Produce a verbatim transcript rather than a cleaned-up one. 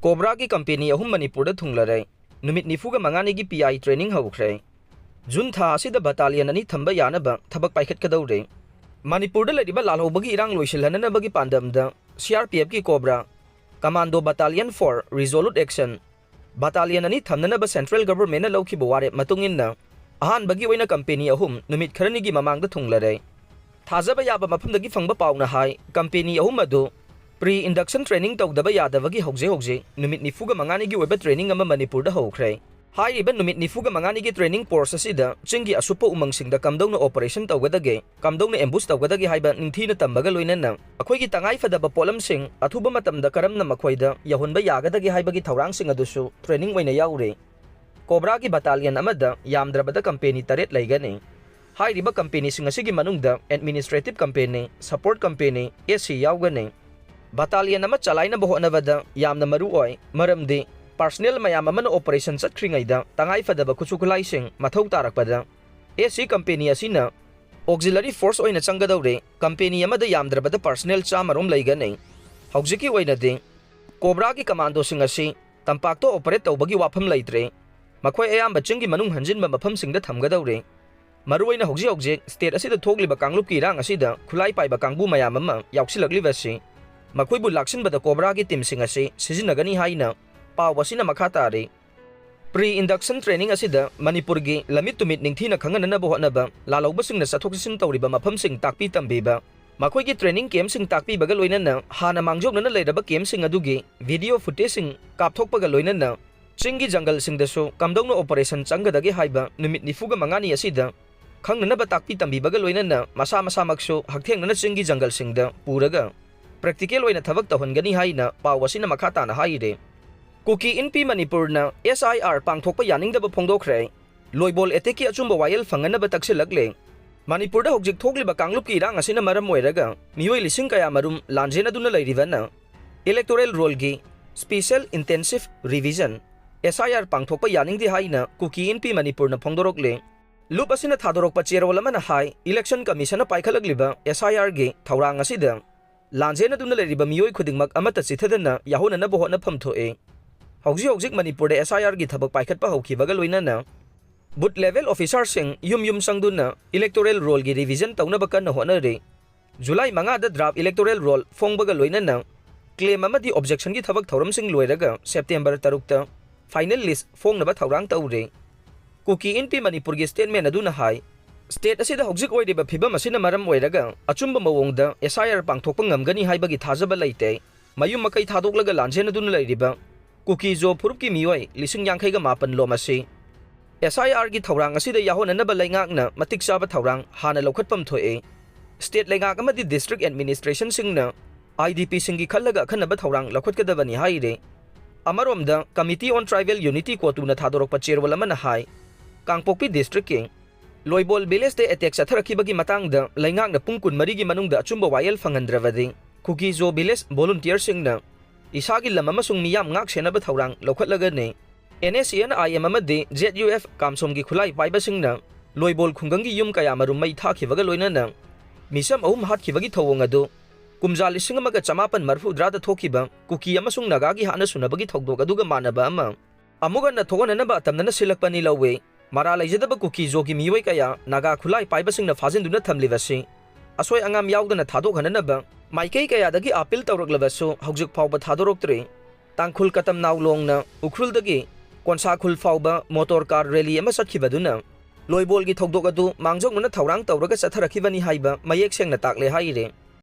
ꯀꯣꯕ꯭ꯔꯥꯒꯤ company ꯑꯍꯨꯝ ꯃꯅꯤꯄꯨꯔꯗ ꯊꯨꯡꯂꯔꯦ꯫ ꯅꯨꯃꯤꯠ ꯅꯤꯐꯨꯒ ꯃꯉꯥꯅꯤꯒꯤ ꯄꯤ ꯑꯥꯏ ꯇ꯭ꯔꯦꯅꯤꯡ ꯍꯧꯈ꯭ꯔꯦ꯫ ꯖꯨꯟ ꯊꯥ ꯑꯁꯤꯗ ꯕꯇꯥꯂꯤꯌꯟ ꯑꯅꯤ ꯊꯝꯕ ꯌꯥꯅꯕ ꯊꯕꯛ ꯄꯥꯏꯈꯠꯀꯗꯧꯔꯦ꯫ ꯃꯅꯤꯄꯨꯔꯗ ꯂꯩꯔꯤꯕ ꯂꯥꯜꯍꯧꯕꯒꯤ ꯏꯔꯥꯡ ꯂꯣꯏꯁꯤꯜꯍꯟꯅꯅꯕꯒꯤ ꯄꯥꯟꯗꯝꯗ ꯁꯤ ꯑꯥꯔ ꯄꯤ ꯑꯦꯐꯀꯤ cobra, commando battalion for resolute action battalion ꯑꯅꯤ ꯊꯝꯅꯅꯕ ꯁꯦꯟꯇ꯭ꯔꯦꯜ ꯒꯚꯔꯟꯃꯦꯟꯠꯅ ꯂꯧꯈꯤꯕ ꯋꯥꯔꯦꯞ ꯃꯇꯨꯡ ꯏꯟꯅ ꯑꯍꯥꯟꯕꯒꯤ ꯑꯣꯏꯅ ꯀꯝꯄꯦꯅꯤ ꯑꯍꯨꯝ ꯅꯨꯃꯤꯠ ꯈꯔꯅꯤꯒꯤ ꯃꯃꯥꯡꯗ ꯊꯨꯡꯂꯔꯦ꯫ ꯊꯥꯖꯕ ꯌꯥꯕ ꯃꯐꯝꯗꯒꯤ ꯐꯪꯕ ꯄꯥꯎꯅ ꯍꯥꯏ, ꯀꯝꯄꯦꯅꯤ ꯑꯍꯨꯝ ꯑꯗꯨ ꯄ꯭ꯔꯤ ꯏꯟꯗꯛꯁꯟ ꯇ꯭ꯔꯦꯅꯤꯡ ꯇꯧꯗꯕ ꯌꯥꯗꯕꯒꯤ ꯍꯧꯖꯤꯛ ꯍꯧꯖꯤꯛ ꯅꯨꯃꯤꯠ ꯅꯤꯐꯨꯒ ꯃꯉꯥꯅꯤꯒꯤ ꯑꯣꯏꯕ ꯇ꯭ꯔꯦꯅꯤꯡ ꯑꯃ ꯃꯅꯤꯄꯨꯔꯗ ꯍꯧꯈ꯭ꯔꯦ꯫ ꯍꯥꯏꯔꯤꯕ ꯅꯨꯃꯤꯠ ꯅꯤꯐꯨꯒ ꯃꯉꯥꯅꯤꯒꯤ ꯇ꯭ꯔꯦꯅꯤꯡ ꯀꯣꯔꯁ ꯑꯁꯤꯗ ꯆꯤꯡꯒꯤ ꯑꯁꯨꯞꯄ ꯎꯃꯪꯁꯤꯡꯗ ꯀꯝꯗꯧꯅ ꯑꯣꯄꯔꯦꯁꯟ ꯇꯧꯒꯗꯒꯦ, ꯀꯝꯗꯧꯅ ꯑꯦꯝꯕꯨꯁ ꯇꯧꯒꯗꯒꯦ ꯍꯥꯏꯕ ꯅꯤꯡꯊꯤꯅ ꯇꯝꯕꯒ ꯂꯣꯏꯅꯅ ꯑꯩꯈꯣꯏꯒꯤ ꯇꯉꯥꯏ ꯐꯗꯕ ꯄꯣꯠꯂꯝꯁꯤꯡ ꯑꯊꯨꯕ ꯃꯇꯝꯗ ꯀꯔꯝꯅ ꯃꯈꯣꯏꯗ ꯌꯧꯍꯟꯕ ꯌꯥꯒꯗꯒꯦ ꯍꯥꯏꯕꯒꯤ ꯊꯧꯔꯥꯡꯁꯤꯡ ꯑꯗꯨꯁꯨ ꯇ꯭ꯔꯦꯅꯤꯡ ꯑꯣꯏꯅ ꯌꯥꯎꯔꯤ꯫ ꯀꯣꯕ꯭ꯔꯥꯒꯤ ꯕꯇꯥꯂꯤꯌꯟ ꯑꯃꯗ ꯌꯥꯝꯗ꯭ꯔꯕꯗ ꯀꯝꯄꯦꯅꯤ ꯇꯔꯦꯠ ꯂꯩꯒꯅꯤ꯫ ꯍꯥꯏꯔꯤꯕ ꯀꯝꯄꯦꯅꯤꯁꯤꯡ ꯑꯁꯤꯒꯤ ꯃꯅꯨꯡꯗ administrative company, support company, S C ꯌꯥꯎꯒꯅꯤ꯫ ꯕꯇꯥꯂꯤꯌꯟ ꯑꯃ ꯆꯂꯥꯏꯅꯕ ꯍꯣꯠꯅꯕꯗ ꯌꯥꯝꯅ ꯃꯔꯨ ꯑꯣꯏ, ꯃꯔꯝꯗꯤ ꯄꯥꯔꯁꯅꯦꯜ ꯃꯌꯥꯝ ꯑꯃꯅ ꯑꯣꯄꯔꯦꯁꯟ ꯆꯠꯈ꯭ꯔꯤꯉꯩꯗ ꯇꯉꯥꯏ ꯐꯗꯕ ꯈꯨꯠꯁꯨ ꯈꯨꯠꯂꯥꯏꯁꯤꯡ ꯃꯊꯧ ꯇꯥꯔꯛꯄꯗ ꯑꯦꯁ ꯁꯤ ꯀꯝꯄꯦꯅꯤ ꯑꯁꯤꯅ ꯑꯣꯛꯖꯤꯂꯔꯤ ꯐꯣꯔꯁ ꯑꯣꯏꯅ ꯆꯪꯒꯗꯧꯔꯦ꯫ ꯀꯝꯄꯦꯅꯤ ꯑꯃꯗ ꯌꯥꯝꯗ꯭ꯔꯕꯗ ꯄꯥꯔꯁꯅꯦꯜ ꯆꯥꯝꯃꯔꯣꯝ ꯂꯩꯒꯅꯤ꯫ ꯍꯧꯖꯤꯛꯀꯤ ꯑꯣꯏꯅꯗꯤ ꯀꯣꯕ꯭ꯔꯥꯒꯤ ꯀꯃꯥꯟꯗꯣꯁꯤꯡ ꯑꯁꯤ ꯇꯝꯄꯥꯛꯇ ꯑꯣꯄꯔꯦꯠ ꯇꯧꯕꯒꯤ ꯋꯥꯐꯝ ꯂꯩꯇ꯭ꯔꯦ꯫ ꯃꯈꯣꯏ ꯑꯌꯥꯝꯕ ꯆꯤꯡꯒꯤ ꯃꯅꯨꯡ ꯍꯟꯖꯤꯟꯕ ꯃꯐꯝꯁꯤꯡꯗ ꯊꯝꯒꯗꯧꯔꯦ꯫ ꯃꯔꯨꯑꯣꯏꯅ ꯍꯧꯖꯤꯛ ꯍꯧꯖꯤꯛ ꯁ꯭ꯇꯦꯠ ꯑꯁꯤꯗ ꯊꯣꯛꯂꯤꯕ ꯀꯥꯡꯂꯨꯞꯀꯤ ꯏꯔꯥꯡ ꯑꯁꯤꯗ ꯈꯨꯠꯂꯥꯏ ꯄꯥꯏꯕ ꯀꯥꯡꯕꯨ ꯃꯌꯥꯝ ꯑꯃ ꯌꯥꯎꯁꯤꯜꯂꯛꯂꯤꯕ ꯑꯁꯤ ꯃꯈꯣꯏꯕꯨ ꯂꯥꯛꯁꯤꯟꯕꯗ ꯀꯣꯕ꯭ꯔꯥꯒꯤ ꯇꯤꯝꯁꯤꯡ ꯑꯁꯤ ꯁꯤꯖꯤꯟꯅꯒꯅꯤ ꯍꯥꯏꯅ ꯄꯥꯎ ꯑꯁꯤꯅ ꯃꯈꯥ ꯇꯥꯔꯤ꯫ ꯄ꯭ꯔꯤ ꯏꯟꯗꯛꯁꯟ ꯇ꯭ꯔꯦꯅꯤꯡ ꯑꯁꯤꯗ ꯃꯅꯤꯄꯨꯔꯒꯤ ꯂꯝꯃꯤꯠ ꯇꯨꯃꯤꯠ ꯅꯤꯡꯊꯤꯅ ꯈꯪꯍꯟꯅꯅꯕ ꯍꯣꯠꯅꯕ, ꯂꯥꯜꯍꯧꯕꯁꯤꯡꯅ ꯆꯠꯊꯣꯛ ꯆꯠꯁꯤꯟ ꯇꯧꯔꯤꯕ ꯃꯐꯝꯁꯤꯡ ꯇꯥꯛꯄꯤ ꯇꯝꯕꯤꯕ, ꯃꯈꯣꯏꯒꯤ ꯇ꯭ꯔꯦꯅꯤꯡ ꯀꯦꯝꯞꯁꯤꯡ ꯇꯥꯛꯄꯤꯕꯒ ꯂꯣꯏꯅꯅ ꯍꯥꯟꯅ ꯃꯥꯡꯖꯧꯅꯅ ꯂꯩꯔꯕ ꯀꯦꯝꯞꯁꯤꯡ ꯑꯗꯨꯒꯤ ꯚꯤꯗꯤꯑꯣ ꯐꯨꯇꯦꯖꯁꯤꯡ ꯀꯥꯞꯊꯣꯛꯄꯒ ꯂꯣꯏꯅꯅ ꯆꯤꯡꯒꯤ ꯖꯪꯒꯜꯁꯤꯡꯗꯁꯨ ꯀꯝꯗꯧꯅ ꯑꯣꯄꯔꯦꯁꯟ ꯆꯪꯒꯗꯒꯦ ꯍꯥꯏꯕ ꯅꯨꯃꯤꯠ ꯅꯤꯐꯨꯒ ꯃꯉꯥꯅꯤ ꯑꯁꯤꯗ ꯈꯪꯅꯅꯕ ꯇꯥꯛꯄꯤ ꯇꯝꯕꯤꯕꯒ ꯂꯣꯏꯅꯅ ꯃꯁꯥ ꯃꯁꯥꯃꯛꯁꯨ ꯍꯛꯊꯦꯡꯅꯅ ꯆꯤꯡꯒꯤ ꯖꯪꯒꯜꯁꯤꯡꯗ ꯄꯨꯔꯒ ꯄ꯭ꯔꯦꯛꯇꯤꯀꯦꯜ ꯑꯣꯏꯅ ꯊꯕꯛ ꯇꯧꯍꯟꯒꯅꯤ ꯍꯥꯏꯅ ꯄꯥꯎ ꯑꯁꯤꯅ ꯃꯈꯥ ꯇꯥꯅ ꯍꯥꯏꯔꯤ꯫ ꯀꯨꯀꯤ ꯏꯟꯄꯤ ꯃꯅꯤꯄꯨꯔꯅ ꯑꯦꯁ ꯑꯥꯏ ꯑꯥꯔ ꯄꯥꯡꯊꯣꯛꯄ ꯌꯥꯅꯤꯡꯗꯕ ꯐꯣꯡꯗꯣꯛꯈ꯭ꯔꯦ꯫ ꯂꯣꯏꯕꯣꯜ ꯑꯦꯇꯦꯛꯀꯤ ꯑꯆꯨꯝꯕ ꯋꯥꯌꯦꯜ ꯐꯪꯅꯅꯕ ꯇꯛꯁꯤꯜꯂꯛꯂꯦ꯫ ꯃꯅꯤꯄꯨꯔꯗ ꯍꯧꯖꯤꯛ ꯊꯣꯛꯂꯤꯕ ꯀꯥꯡꯂꯨꯞꯀꯤ ꯏꯔꯥꯡ ꯑꯁꯤꯅ ꯃꯔꯝ ꯑꯣꯏꯔꯒ ꯃꯤꯑꯣꯏ ꯂꯤꯁꯤꯡ ꯀꯌꯥꯃꯔꯨꯝ ꯂꯥꯟꯖꯦꯟꯅꯗꯨꯅ ꯂꯩꯔꯤꯕꯅ ꯏꯂꯦꯛꯇꯣꯔꯦꯜ ꯔꯣꯜꯒꯤ ꯁ꯭ꯄꯦꯁꯦꯜ ꯏꯟꯇꯦꯟꯁꯤꯚ ꯔꯤꯚꯤꯖꯟ, ꯑꯦꯁ ꯑꯥꯏ ꯑꯥꯔ, ꯄꯥꯡꯊꯣꯛꯄ ꯌꯥꯅꯤꯡꯗꯦ ꯍꯥꯏꯅ ꯀꯨꯀꯤ ꯏꯟꯄꯤ ꯃꯅꯤꯄꯨꯔꯅ ꯐꯣꯡꯗꯣꯔꯛꯂꯦ꯫ ꯂꯨꯞ ꯑꯁꯤꯅ ꯊꯥꯗꯣꯔꯛꯄ ꯆꯦꯔꯣꯜ ꯑꯃꯅ ꯍꯥꯏ, ꯏꯂꯦꯛꯁꯟ ꯀꯃꯤꯁꯟꯅ ꯄꯥꯏꯈꯠꯂꯛꯂꯤꯕ ꯑꯦꯁ ꯑꯥꯏ ꯑꯥꯔꯒꯤ ꯊꯧꯔꯥꯡ ꯑꯁꯤꯗ ꯂꯥꯟꯖꯦꯟꯅꯗꯨꯅ ꯂꯩꯔꯤꯕ ꯃꯤꯑꯣꯏ ꯈꯨꯗꯤꯡꯃꯛ ꯑꯃꯠꯇ ꯆꯤꯊꯗꯅ ꯌꯥꯍꯣꯟꯅꯅꯕ ꯍꯣꯠꯅꯐꯝ ꯊꯣꯛꯏ꯫ ꯍꯧꯖꯤꯛ ꯍꯧꯖꯤꯛ ꯃꯅꯤꯄꯨꯔꯗ S I R ꯒꯤ ꯊꯕꯛ ꯄꯥꯏꯈꯠꯄ ꯍꯧꯈꯤꯕꯒ ꯂꯣꯏꯅꯅ booth level officer ꯁꯤꯡ ꯌꯨꯝ ꯌꯨꯝ ꯆꯪꯗꯨꯅ electoral roll ꯒꯤ revision ꯇꯧꯅꯕ ꯀꯟꯅ ꯍꯣꯠꯅꯔꯤ꯫ ꯖꯨꯂꯥꯏ ꯃꯉꯥꯗ draft electoral roll ꯐꯣꯡꯕꯒ ꯂꯣꯏꯅꯅ claim ꯑꯃꯗꯤ objection ꯒꯤ ꯊꯕꯛ ꯊꯧꯔꯝꯁꯤꯡ ꯂꯣꯏꯔꯒ ꯁꯦꯞꯇꯦꯝꯕꯔ ꯇꯔꯨꯛꯇ final list ꯐꯣꯡꯅꯕ ꯊꯧꯔꯥꯡ ꯇꯧꯔꯤ꯫ ꯀꯨꯀꯤ ꯏꯟꯄꯤ ꯃꯅꯤꯄꯨꯔꯒꯤ statement ꯑꯗꯨꯅ ꯍꯥꯏ, state ꯑꯁꯤꯗ ꯍꯧꯖꯤꯛ ꯑꯣꯏꯔꯤꯕ ꯐꯤꯕꯝ ꯑꯁꯤꯅ ꯃꯔꯝ ꯑꯣꯏꯔꯒ ꯑꯆꯨꯝꯕ ꯃꯑꯣꯡꯗ S I R ꯄꯥꯡꯊꯣꯛꯄ ꯉꯝꯒꯅꯤ ꯍꯥꯏꯕꯒꯤ ꯊꯥꯖꯕ ꯂꯩꯇꯦ꯫ ꯃꯌꯨꯝ ꯃꯀꯩ ꯊꯥꯗꯣꯛꯂꯒ ꯂꯥꯟꯖꯦꯟꯅꯗꯨꯅ ꯂꯩꯔꯤꯕ ꯀꯨꯀꯤ ꯖꯣ ꯐꯨꯔꯨꯞꯀꯤ ꯃꯤꯑꯣꯏ ꯂꯤꯁꯤꯡ ꯌꯥꯡꯈꯩꯒ ꯃꯥꯄꯟ ꯂꯣꯝ ꯑꯁꯤ S I R ꯒꯤ ꯊꯧꯔꯥꯡ ꯑꯁꯤꯗ ꯌꯥꯎꯍꯟꯅꯅꯕ ꯂꯩꯉꯥꯛꯅ ꯃꯇꯤꯛ ꯆꯥꯕ ꯊꯧꯔꯥꯡ ꯍꯥꯟꯅ ꯂꯧꯈꯠꯐꯝ ꯊꯣꯛꯏ꯫ State ꯂꯩꯉꯥꯛ ꯑꯃꯗꯤ district administration ꯁꯤꯡꯅ I D P ꯁꯤꯡꯒꯤ ꯈꯜꯂꯒ ꯑꯈꯟꯅꯕ ꯊꯧꯔꯥꯡ ꯂꯧꯈꯠꯀꯗꯕꯅꯤ ꯍꯥꯏꯔꯤ꯫ ꯑꯃꯔꯣꯝꯗ, Committee on Tribal Unity, ꯀꯣꯇꯨꯅ ꯊꯥꯗꯣꯔꯛꯄ ꯆꯦꯔꯣꯜ ꯑꯃꯅ ꯍꯥꯏ, ꯀꯥꯡꯄꯣꯛꯄꯤ district ꯀꯤ ꯂꯣꯏꯕꯣꯜ village ꯇ attack ꯆꯠꯊꯔꯛꯈꯤꯕꯒꯤ ꯃꯇꯥꯡꯗ ꯂꯩꯉꯥꯛꯅ ꯄꯨꯡ ꯀꯨꯟꯃꯔꯤꯒꯤ ꯃꯅꯨꯡꯗ ꯑꯆꯨꯝꯕ ꯋꯥꯌꯦꯜ ꯐꯪꯍꯟꯗ꯭ꯔꯕꯗꯤ, ꯀꯨꯀꯤ ꯖꯣ village volunteer ꯁꯤꯡꯅ ꯏꯁꯥꯒꯤ ꯂꯝ ꯑꯃꯁꯨꯡ ꯃꯤꯌꯥꯝ ꯉꯥꯛ ꯁꯦꯟꯅꯕ ꯊꯧꯔꯥꯡ ꯂꯧꯈꯠꯂꯒꯅꯤ꯫ N S C N I M ꯑꯃꯗꯤ Z U F ꯀꯥꯝꯁꯣꯝꯒꯤ ꯈꯨꯠꯂꯥꯏ ꯄꯥꯏꯕꯁꯤꯡꯅ ꯂꯣꯏꯕꯣꯜ ꯈꯨꯡꯒꯪꯒꯤ ꯌꯨꯝ ꯀꯌꯥ ꯃꯔꯨꯝ ꯃꯩ ꯊꯥꯈꯤꯕꯒ ꯂꯣꯏꯅꯅ ꯃꯤꯁꯝ ꯑꯍꯨꯝ ꯍꯥꯠꯈꯤꯕꯒꯤ ꯊꯧꯑꯣꯡ ꯑꯗꯨ ꯀꯨꯝꯖꯥ ꯂꯤꯁꯤꯡ ꯑꯃꯒ ꯆꯃꯥꯄꯟ ꯃꯔꯤꯐꯨ ꯇꯔꯥꯗ ꯊꯣꯛꯈꯤꯕ ꯀꯨꯀꯤ ꯑꯃꯁꯨꯡ ꯅꯥꯒꯥꯒꯤ ꯍꯥꯠꯅ ꯁꯨꯅꯕꯒꯤ ꯊꯧꯗꯣꯛ ꯑꯗꯨꯒ ꯃꯥꯟꯅꯕ ꯑꯃ ꯑꯃꯨꯛ ꯍꯟꯅ ꯊꯣꯛꯍꯟꯅꯅꯕ ꯑꯇꯝꯅꯅ ꯁꯤꯜꯂꯛꯄꯅꯤ ꯂꯧꯏ꯫ ꯃꯔꯥ ꯂꯩꯖꯗꯕ ꯀꯨꯀꯤ ꯖꯣꯒꯤ ꯃꯤꯑꯣꯏ ꯀꯌꯥ ꯅꯥꯒꯥ ꯈꯨꯠꯂꯥꯏ ꯄꯥꯏꯕꯁꯤꯡꯅ ꯐꯥꯖꯤꯟꯗꯨꯅ ꯊꯝꯂꯤꯕꯁꯤ ꯑꯁꯣꯏ ꯑꯉꯥꯝ ꯌꯥꯎꯗꯅ ꯊꯥꯗꯣꯛꯍꯟꯅꯅꯕ ꯃꯥꯏꯀꯩ ꯀꯌꯥꯗꯒꯤ appeal ꯇꯧꯔꯛꯂꯕꯁꯨ ꯍꯧꯖꯤꯛ ꯐꯥꯎꯕ ꯊꯥꯗꯣꯔꯛꯇ꯭ꯔꯤ꯫ ꯇꯥꯡꯈꯨꯜ ꯀꯇꯝ ꯅꯥꯎꯂꯣꯡꯅ ꯎꯈ꯭ꯔꯨꯜꯗꯒꯤ ꯀꯣꯟꯁꯥꯈꯨꯜ ꯐꯥꯎꯕ motor car rally ꯑꯃ ꯆꯠꯈꯤꯕꯗꯨꯅ ꯂꯣꯏꯕꯣꯜꯒꯤ ꯊꯧꯗꯣꯛ ꯑꯗꯨ ꯃꯥꯡꯖꯧꯅꯅ ꯊꯧꯔꯥꯡ ꯇꯧꯔꯒ ꯆꯠꯊꯔꯛꯈꯤꯕꯅꯤ ꯍꯥꯏꯕ ꯃꯌꯦꯛ ꯁꯦꯡꯅ ꯇꯥꯛꯂꯦ ꯍꯥꯏꯔꯤ꯫